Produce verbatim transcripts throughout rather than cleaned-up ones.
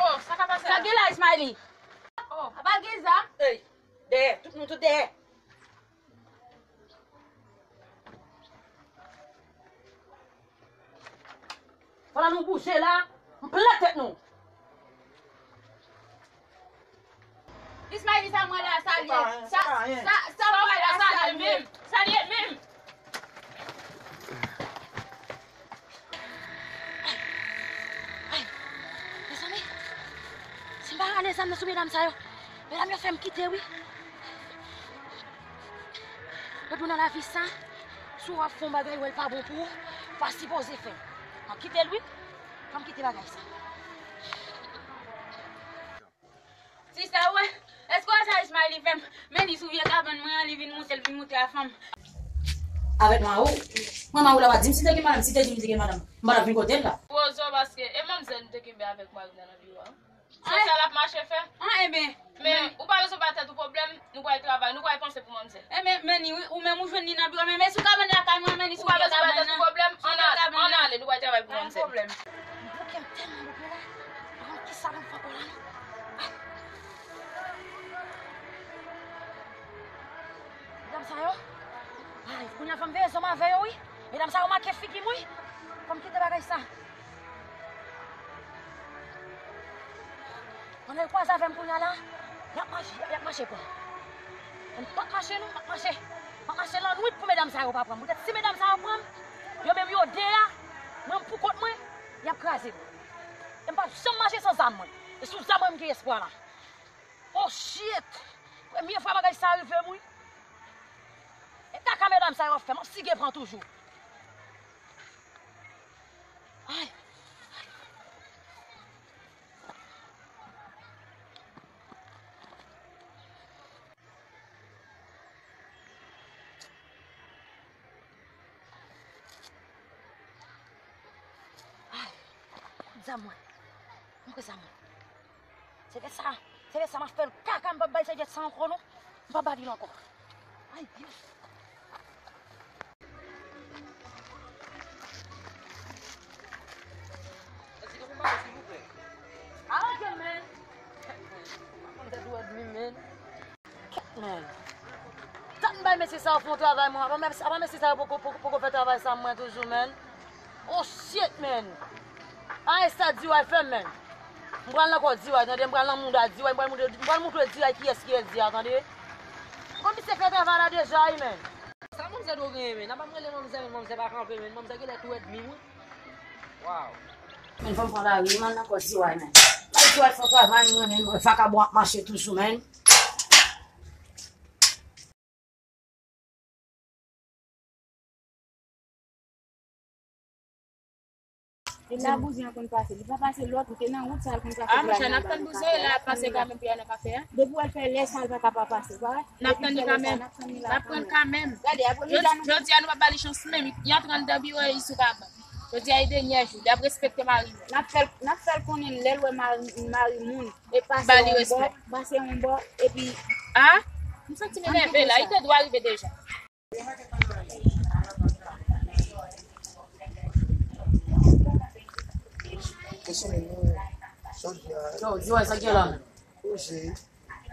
Oh, sa k ap pase la? Sa gen la, Ismaëly? Oh. Apa gen zam? Ey, dèyè, tout moun tout dèyè. Pandan nou bouje la, m plen tèt nou. Ismaëly, sa mwen la, sa l ye. Sa, sa, sa mwen la, sa l ye menm. Sa l ye menm. Ay, mezanmi, si m pa rale zam nan sou medam sa yo, medam yo fè m kite, wi. Depi w nan lavi sa, si w ap fè yon bagay, wè l pa bon pou ou, ou pa sipoze fè l. Mwen kite l, wi. Fò m kite bagay sa. Sista, ou wè? Èske w wè sa Ismaëly fè m? Men li sou vye kabann mwen an, li vin moute, li vin moute a fanm. Avèk Mawou? Mwen, Mawou la pa di m si te gen madanm, si te di m li te gen madanm, m pa t ap vin kote l la. Poze w, paske e manmzèl m te kenbe avèk mari m nan nan biwo a. Se sa l ap mache fè. An, enben. Men, ou pa bezwen ba tèt ou pwoblèm, nou pral travay, nou pral panse pou manmzèl. Enben, men ni wi, ou menm ou jwenn li nan biwo, men, men sou kabann lakay mwen, men ni sou vye kabann nan. Ou pa bezwen ba tèt ou pwoblèm, ann ale, ann ale, nou pral travay pou manmzèl. Pa gen pwoblèm. M bouke, m tèlman bouke la. Mwen kisa pou m fè ankò la non. Ay. Medam sa yo? Ay, kounye a fò m veye zòm avè yo wi. Medam sa yo make figi m wi. Fò m kite bagay sa. Pandan yo kwaze avè m kounye a la, y ap mache, y ap mache pran. Men m p ap mache non, m ap mache. M ap mache lannwit pou medam sa yo pa pran m. Poutèt si medam sa yo pran m, yo menm yo de a, mwen m pou kont mwen, y ap kraze m. E m p ap janm mache san zam mwen. E sou zam mwen m gen espwa la. Oh shit! Premye fwa bagay sa rive m wi. E kaka medam sa yo ap fè m, m ap sige pran toujou. Ay! Ay! Zam mwen. Mwen pran zam mwen. Se de sa, se de sa m ap fè l kaka, m p ap ba l sèvyèt sa ankò non. M p ap ba li l ankò. Ay, Dye. Aranje m, men. Kèt, men. Tann bay mesye sa yo fè yon travay, mwen. Apa, apa mesye sa yo poko, poko, poko fè travay sa mwen toujou, men. Oh shit, man. Ay, sa D Y fè m, man. M pral nan kò D Y, tande? M pral nan mouda D Y, m pral moutre, m pral moutre D Y kiyès ki ye D Y, tande? Bon, misye fè travay la deja, wi, man. Sa manzè do genyen, man? Apa m rele manzè, man, manzè pa kanpe, man. Manzè genlè tou èdmi m, wi. Waw. Man, fò m pran lari, m al nan kò D Y, man. Ay, D Y fè travay, mwen, man, mwen, vakabon ap mache toujou, man. E la bouzen an konn pase. Li pa pase lòt, li te nan wout sa, l konn pase. A, monchè, n ap tann bouzen la ap pase kanmenm pou y al nan kafe a. Depi w al fè lè sa, l pa ka pa pase, pa wè? N ap tann li kanmenm. N ap tann li la kanmenm. N ap tann kanmenm. Gade, apre li la nou. Jodi a, nou p ap ba li chans menm. Li antre anndan biwo, li sou kabann. Jodi a, e dènyè jou. Li ap respekte mari l. N ap fè l, n ap fè l konnen lè l wè mari, mari moun. E pase yon bò, pase yon bò, epi. A? M santi m enève la, li te dwe rive deja. Yo, di wè sa k gen la menm.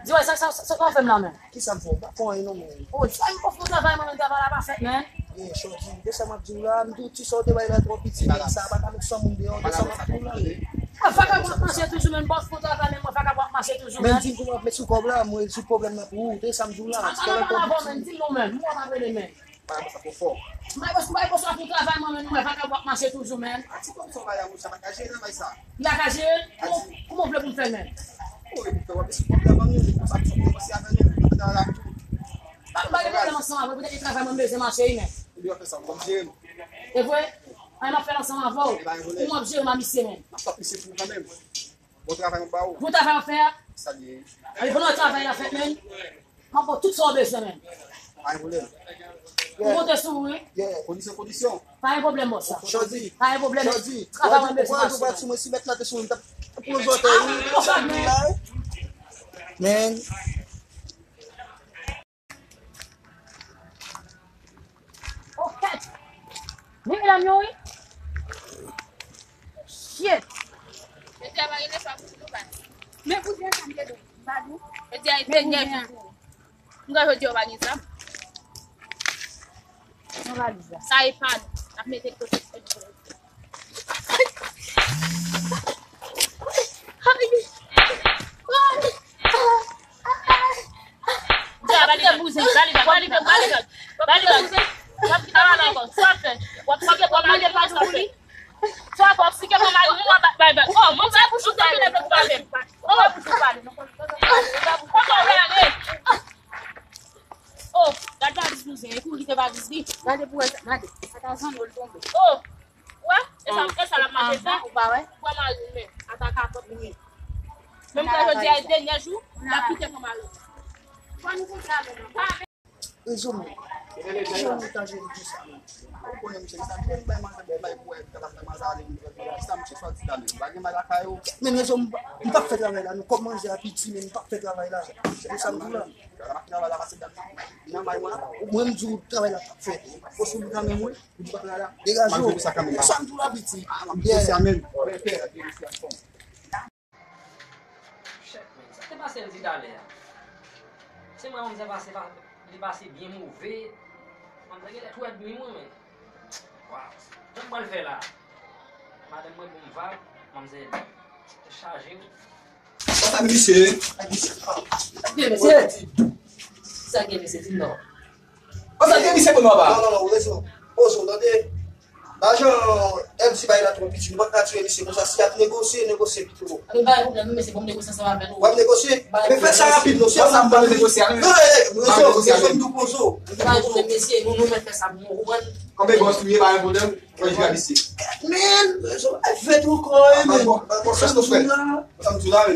Di wè sa, sa, sa, sa w fè m la menm. Kisa m fè w? M pa fè w anyen non, men. O, di wè m pòf pou travay mwen menm, travay la pa fèt, men. Ye, Shorty, de sa m ap di w la, m di w ti sa w te bay la twò piti, men sa pa ka met san moun deyò, de sa m ap di w la. A, vakabon ap mache toujou, men, bòs pou travay, men mwen, vakabon ap mache toujou, men. Men di m kouman ap met sou kòb la, mwen, sou pwoblèm nan pou ou, de sa m di w la. A, m pa nan pale avè w, men, di m non, men, m wè pa rele, men. Bagay sa pou fò. M bay bòs, m bay bòs la pou travay mwen, men, mwen, vakabon ap mache toujou, men. A, ti kòb sa w bay la, monchè, pa ka jere travay sa. Li pa ka jere? Kouman, kouman w vle pou m fè, men? O, epi fè w ap esplike w la, ban nou, konsa pou sa w kòmanse avè nou, nou nan la tou. Pa, pa gen pwoblèm ansanm avè w, poutèt e travay mwen m bezwen mache wi, men. Epi w ap fè sa, w ap jere m. E vre? Ay, m ap fè l ansanm avè w. Ou m ap jere m a misye, men. M ap fè misye pou ou kanmenm. Bon travay m ap ba ou. Bon travay w ap fè a? Sa l ye. Ay, bon travay la fèt, men. M ap ba w tout sa w bezwen, men. Pa gen pwoblèm. M konte sou ou, wi. Yeah, kondisyon, kondisyon. Pa gen pwoblèm, bòs la. Shorty. Pa gen pwoblèm. Shorty. Travay mwen bezwen mache. Ou pral sou mwen, si mèt la te sou mwen, m t ap pran zòtèy, wi. Men. Ok. Men medam yo, wi. Shit. Jodi a pa gen neswa pou nou bay. Men pou jwenn sa m te dou. M pa dou. Jodi a e dènyè jou pou ou. M kwè jodi a w pa gen zam. Nan valiz la. Sa e pa nou. N ap mete kote. Bali bag, bali bag, bali bag, bali bag. W ap kite w ale ankò. Sa w ap fè? W ap sike pran mari m, sa w ap fè? Sa w ap sike pran mari m, w ap bay bag. Oh, mwen pa pou sou tande lè pou pale. Mwen pa pou sou pale. Kòman w ale? Oh, gad valiz bouzen, e kouri kite valiz li. Gade pou wè sa, gade. Sa ta zanmi l tonbe. Oh, wè, e sa, e sa l ap mache fè. Ou pa wè? Pran mari m, men, ata kapòt li. Menm jan jodi a e dènyè jou, l ap kite pran mari m. Fò nou kontre avè l ankò. Rezon mwen. Rezon mwen ta jere di sa. Ou konnen misye, sa mwen bay manje, bay pou wè, ta la fè manje ale, mwen sa misye sòti la menm. Pa gen bay lakay ou. Men rezon mwen, mwen p ap fè travay la, nou kòb manje a piti, men mwen p ap fè travay la. Se pou sa m di w la. Nan may mwen, mwen m di w travay la p ap fèt. Posib ou kanmenm wi, ou di pa travay la. Degaje w. Sa m di w la piti. Yeah. Chèf, men, sa k te pase l di talè a? Se mwen, manzè pase, pa, li pase byen move. Manzè genlè tou èdmi mwen, men. Waw. Jan m pral fè la? Madanm mwen bon vag, manzè chaje wi. Sa misye, misye. Sa gen, mesye? Sa gen, mesye? Di m non. Sa gen, misye, bon, papa. Non, non, non, ou rezon. Poze w, tande. Lajan M C bay la twò piti, nou pa ka tiye misye konsa. Si y ap negosye, negosye pito. Ann bay pwoblèm, mesye, bon, m negosye ansanm avè nou. W ap negosye? Men fè sa rapid, non, si y ap sa m pa negosye avè nou. Non, eh, eh, rezon, rezon, m tou poze w. Ann bay pwoblèm, mesye, nou, nou mèt fè sa pou nou, ou konprann? Konbyen bòs ou ye, pa gen pwoblèm. Mwen jwe a misye. Men, rezon, eh, fèt ankò, eh, men. Sa m di w la, men.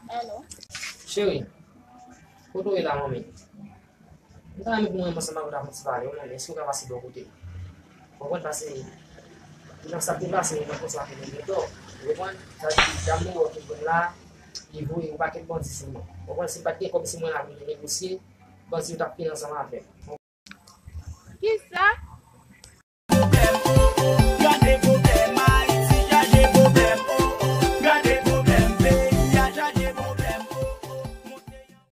Hello. Cheri, kote w ye la, manmi? M ta renmen pou mwen ansanm avè w ta fè yon ti pale, wi, manmi. Èske w ka pase bò kote m? Ou konprann, pase, nan sa k te pase, nan konsa pou mwen gen tò. Ou konprann? Sa di, dam nou wè w te jwenn la, li voye yon pakèt bandi sou mwen. Ou konprann, si m pa t gen kòb sou mwen la pou mwen negosye, bandi yo t ap fini ansanm avè m. Kisa?